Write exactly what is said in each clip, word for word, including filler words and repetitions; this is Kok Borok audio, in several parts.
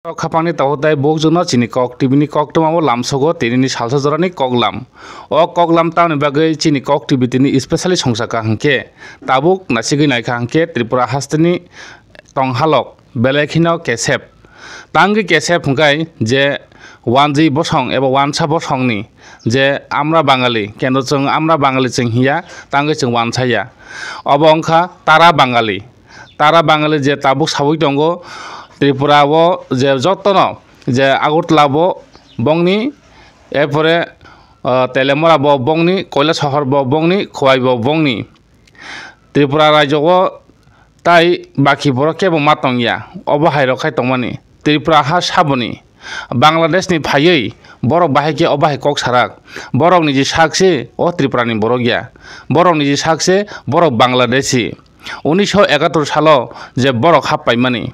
Khapangni takhuk tai bukhukno chini Kok T V ni koktwma o lamsogo tinini salsa jorani koklam. O koklam tamni bagwi chini Kok T V tini specially songchakha hwnkhe tabuk nasigwi naikha hwnkhe Tripura hasteni tonghalok belai kheno kesep. Tangwi kesep hwnkhe je wanjwi bosong eba wansa bosongni je amra Bangali, kendo chwng amra Bangali chwng hiya, tangwi chwng wansaya. Obo wngkha tara Bangali. Tara Bangali je tabuk sawi tongo, Tripura o je jotono je Agartala bo bongni, erpore, ah, Telemura bo bongni, Kailasahar bo bongni, Khowai bo bongni. Tripura rajyo o tai baki borok kebo ma tongya, obo hai rok khai tongmani. Tripura ha saboni, Bangladesh ni phaiwi borok bahai khe obo hai kok sarak. Borok ni je sak se o Tripura ni borok ya. Borok ni je sak se borok Bangladeshi. Unisho ekatur salo je borok hap paimani.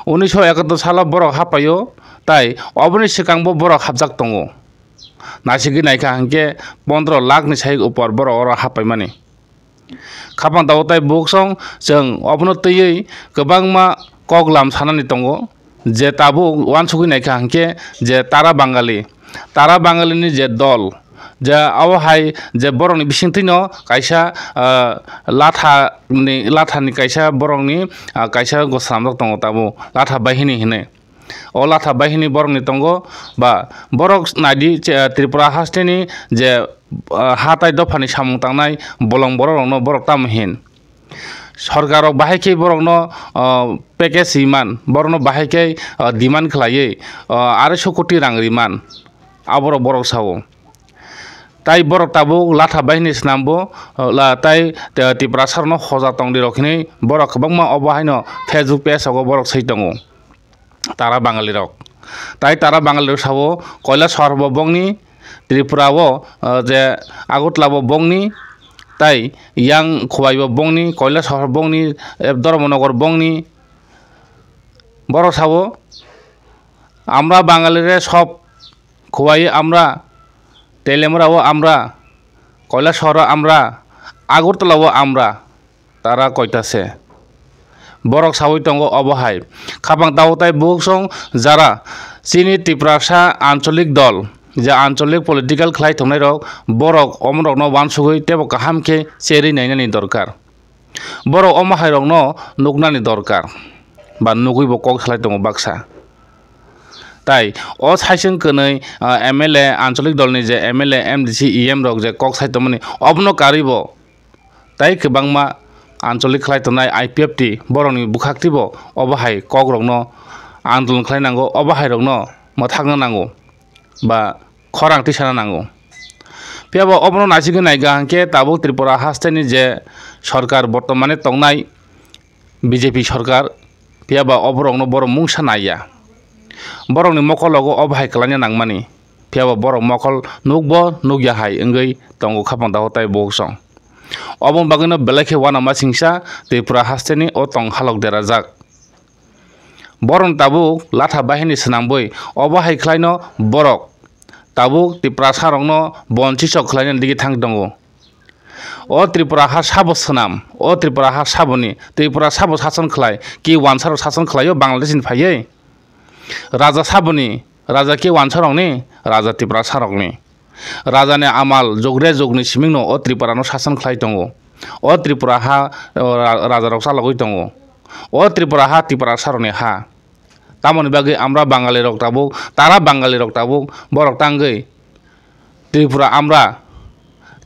Unisho ekatur salo borok hap paio, tai oboni swkang bo borok hapjak tongo. Nasigwi naikha hwnkhe pondro lakh ni sai upor borok oro hap paimani. Khapang tabuk tai bukhuk song chwng obono twiwi kwbangma koklam sanani tongo, je tabuk uansugwi naikha hwnkhe je tara Bangali, tara Bangali ni je dol, je abo hai je borokni bisingtwino kaisa, ah, latha ni, lathani kaisa borokni, ah, kaisa go swnamjak tongo tabuk latha bahini hinwi. O latha bahini borokni tongo ba borok naidi che-, Tripura hasteni je, ah, ha tai dophani samung tangnai bolong borok rokno borok tamo hin. Sorkar rok bahai khe borokno, ah, package riman, borokno bahai khe, ah, demand khlaiwi, ah, arai so koti rang riman, aborok borok sao. Tai borok tabuk latha bahini swnambo, ah, la-, tai, ah, Tiprasa rokno hoja tongdi rok hinwi borok kwbangma obo haino Facebook page rogo borok sai tongo. Tara Bangali rok. Tai tara Bangali rok sao Kailasahar bo bongni, Tripura o, ah, je Agartala bo bongni, tai yang Khowai bo bongni, Kailasahar bongni, eh, Dharmanagar bongni. Borok sao amra Bangali re sob, Khowai amra, Telemura o amra, Kailasahar o amra, Agartala o amra. Tara koita se. Borok sawi tongo obo hai. Khapang tabuk tai bukhuk song jara chini Tiprasa ancholik dol, je ancholik political khlai tongnai rok, borok omorokno uansugwi teibo kaham khe cherwi nainani dorkar. Borok omo hai rokno nuknani dorkar. Ba nugwi bo kok salai tongo baksa. Tai o saisung kwnwi, ah, M L A, ancholik dolni je M L A, M D C, E M rok je kok sai tongmani, obono karwi bo tai kwbangma ancholik khlai tongnai I P F T borokni bwkhak twibo obo hai kokrokno andolon khlai nango, obo hai rokno mwthakna nango ba khorang tisana nango. Phiya bo obono naisigwi naiga hwnkhe tabuk Tripura hasteni je sorkar bortomane tongnai B J P sorkar, phiya ba oborokno borok mungsa naiya. Borokni mokol rogo obo hai kwlaina nangmani, phiya ba borok mokol nukbo nukya hai wngwi tongo khapang daho tai bukhuk song. Oboni bagwino belai khe uanama singsa Tripura hasteni o tong halok derajak. Borok tabuk latha bahini swnambwi obo hai khlaino borok tabuk Tiprasa rokno bonchisok khlainani digi thang tongo. O Tripura ha sabo swnam, o Tripura ha saboni, Tripura sabo sason khlai, ki wansa rok sason khlaio Bangladesh ni phaiwi? Raja saboni, raja ki wansa rokni, raja Tiprasa rokni. Rajani amal jugre jugni simingno o Tripura no sason khlai tongo. O Tripura ha, o ra-, raja rok chalogwi tongo. O Tripura ha Tiprasa rokni ha. Tamoni bagwi amra Bangali rok tabuk, tara Bangali rok tabuk, borok tangwi Tripura amra,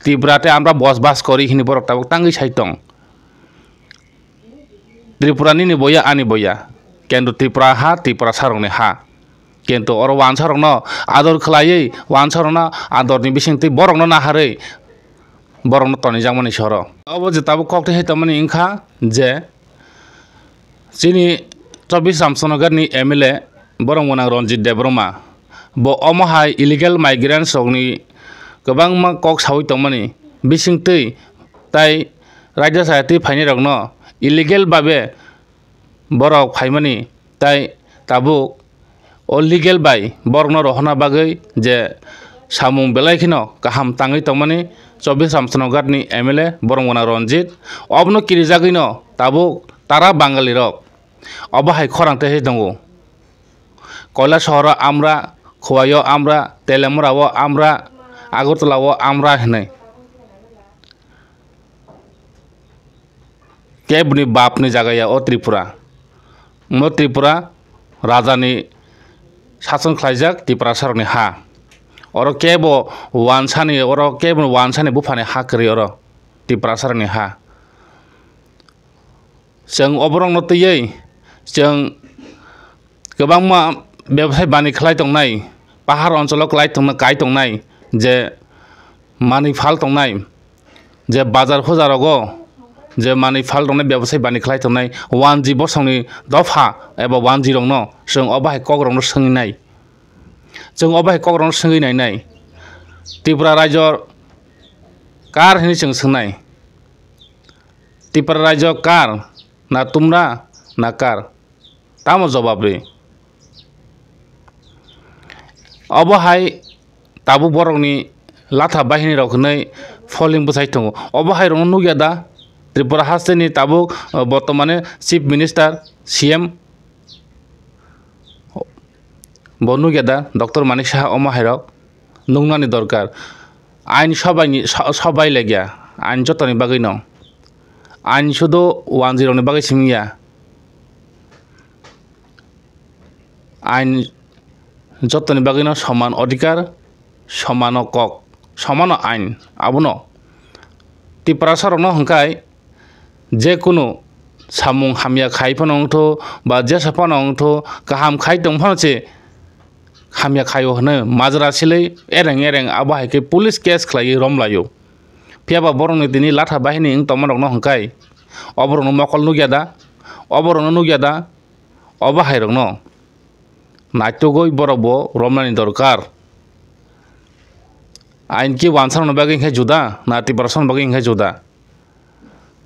Tripura te amra bosbas kori hini borok tabuk tangwi sai tong. Tripura nini boya, ani boya. Kintu Tripura ha, Tiprasa rokni ha. Kintu oro wansa rokno ador khlaiwi, wansa rokno adorni bisingtwi borokno naharwi borokno tonijakmani soro. Obo je tabuk kok twi hai tongmani wngkha je chini chobbish Ramchandraghat ni M L A borok mwnang Ranjit Debbarma. Bo omo hai illegal migrants rokni kwbangma kok sawi tongmani bisingtwi tai raida chaya twi phainai rokno illegal babe borok phaimani tai tabuk o legal bai borokno rohorna bagwi je samung belai kheno kaham tangwi tongmani chobbish Ramchandraghat ni M L A borok mwnang Ranjit. Obono kirijagwino tabuk tara Bangali rok obo hai khorang tei tongo. Koilashahar o Amra, Khowai o Amra, Telemura o Amra, Agartala o Amra hinwi. Keboni bapni jaga ya o Tripura. Mo Tripura rajani sason khlaijak Tiprasarokni ha. Oro kebo wansani, oro kebo wansani buphani ha kwrwi oro Tiprasarokni ha. Chwng oborokno twiwi chwng kwbangma bebsai bani khlai tongnai, pahar oncholo klai tongna-, kai tongnai, je manwi phal tongnai, je bazar hujarogo je manwi phal tongnai, bebsai bani khlai tongnai, one G bosongni dopha eba one G rokno chwng obo hai kokrokno swngwi nai. Chwng obo hai kokrokno swngwi nainai. Tripura raijo kar hinwi chwng swngnai. Tripura raijo kar, na tumra, na kar? Tamo jobab rwi. Obo hai tabuk borokni latha bahini rok hinwi foling bwsai tongo. Obo hai rokno nukya da? Tripura hasteni tabuk, uh, bortomane Chief Minister, C M, bo nukya da, Doctor Manik Saha omo hai rok? Nuknani dorkar. Ain sobaini, so-, sobai legya. Ain jotoni bagwino. Ain sudo one G rokni bagwi simi ya. Ain jotoni bagwino soman odhikar, somano kok, somano ain. Abono Tiprasa rokno hwnkhai je kunu samung hamya khai phano wngthu ba jesa phano wngthu, kaham khai tong phano se hamya khaio hwnwi majra silwi ereng ereng abo hai khe police case khlaiwi romlaio. Phiya ba borokni tini latha bahini wng tongma rokno hwnkhai oborokno mokol nukya da? Oborokno nukya da? Obo hai rokno naitugwi borok bo romnani dorkar. Ain ki wansarokni bagwi wngkhe juda na Tiprasarokni bagwi wngkhe juda?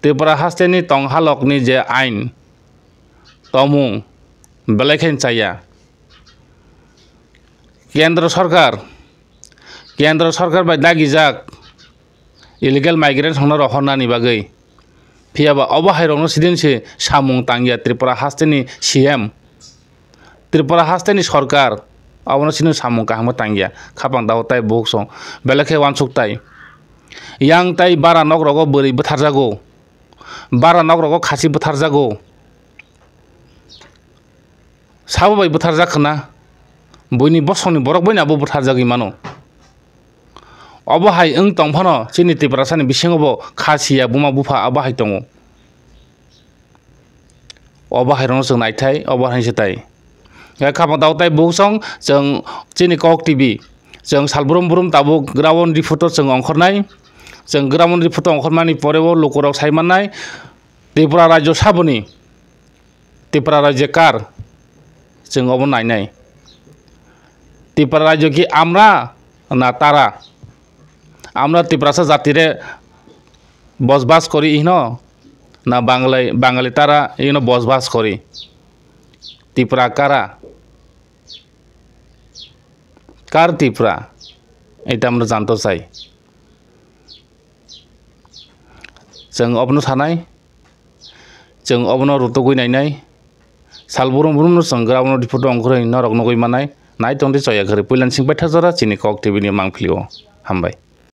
Tripura hasteni tonghalokni je ain tongmung belai khe chaya. Kendro sorkar, kendro sorkar bai dagijak illegal migrants rokno rohornani bagwi. Phiya ba obo hai rokno sidin se samung tangya Tripura hasteni C M. Tripura hasteni sorkar abono chini samung kaham khe tangya, khapang dao tai buhuk song belai khe wansuk tai. Yang tai bara nok rogo bwrwi bwtharjago, bara nok rogo khasi bwtharjago, sabo bai bwtharjak khna, buini bosongni borok bai abo bwtharjagwi mano. Obo hai wng tong phano chini Tiprasani bisingo bo khasiya buma bupha abo hai tongo. Obo hai rokno chwng naithai, obo hai se tai. Khe khapang dao tai buhuk song chwng chini Kok T V. Chwng sal brum brum tabuk ground report o chwng ongkhornai. Chwng ground report o ongkhormani pore o lukurok sai mannai Tripura rajyo saboni, Tripura rajyo kar, chwng obo nainai. Tripura rajyo ki amra na tara? Amra Tiprasa jatire bosbas kori hino na Bangalai, Bangali tara hino bosbas kori? Tripura kara? Kar Tripura? Eta amra janto chai. Chwng obono sanai, chwng obono rutugwi nainai. Sal brum brumno chwng ground report o ongkhorwi norok nugwi manai. Nai tongdi choya khwrwi puilani sing paitha jora chini Kok T V ni mangpili o. Hambai.